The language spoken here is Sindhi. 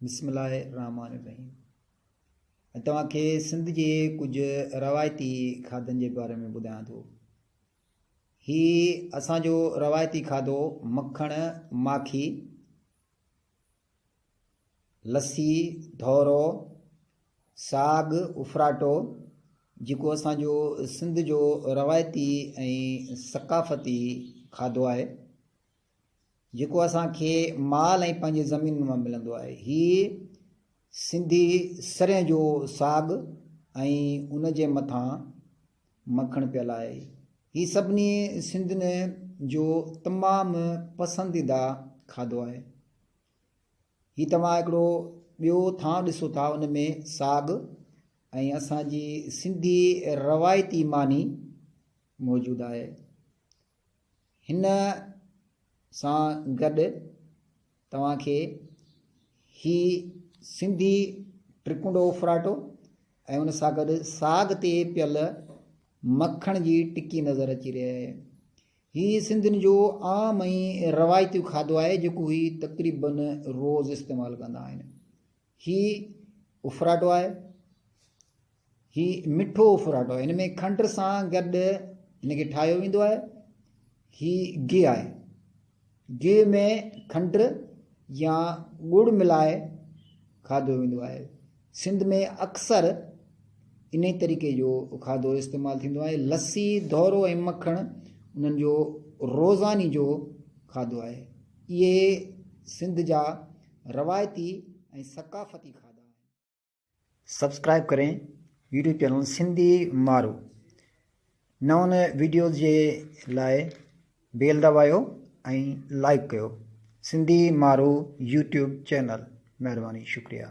بسم الله الرحمٰن الرحيم ۽ توهان کي سنڌ جي ڪجهه روايتي کاڌن جي باري ۾ ٻڌايان ٿو. هي اسان جو روايتي کاڌو مکڻ، ماکي، لسي، ڌورو، ساڳ، اڦراٽو جيڪو اسان جو سنڌ جو روايتي ۽ ثقافتي کاڌو آهي. جيڪو اسان کي مال ۽ پنهنجي زمين مان ملندو آهي. هي سنڌي سرهين جو ساڳ ۽ ان جي مٿان مکڻ پيل آهي. هي سڀني سنڌين جو تمام پسنديده کاڌو آهي. هي توهان هڪڙو ٻيو ٿانء ڏسو ٿا ان ۾ ساڳ ۽ اسان جي سنڌي روايتي ماني موجود آهي. هن سان گڏ توهان کي هي سنڌي ٽرڪنڊو اڦراٽو ۽ ان سان گڏ ساڳ تي پيل مکڻ جي ٽڪي نظر اچي رهي آهي. هي سنڌين جو عام ۽ روايتي کاڌو آهي جيڪو هي تقريبن روز استعمال ڪندا آهن. هي اڦراٽو آهي. هي مٺو اڦراٽو آهي. هن ۾ کنڊ سان گڏ هن کي ٺاهيو ويندو آهي. هي گيهه آهي. گيهه ۾ کنڊ يا ڳڙ ملائي کاڌو ويندو آهي. سنڌ ۾ اڪثر انهي طريقي جو کاڌو استعمال ٿيندو آهي. لسي، ڌورو ۽ مکڻ انهن جو روزاني جو کاڌو آهي. اهي سنڌ جا روايتي ۽ ثقافتي کاڌا آهن. سبسڪرائب ڪرين يوٽيوب چينل سنڌي مارو نون ويڊيوز جي لاء بيل دٻايو ۽ لائڪ ڪيو سنڌي مارو يوٽيوب چينل مهرباني شڪريا.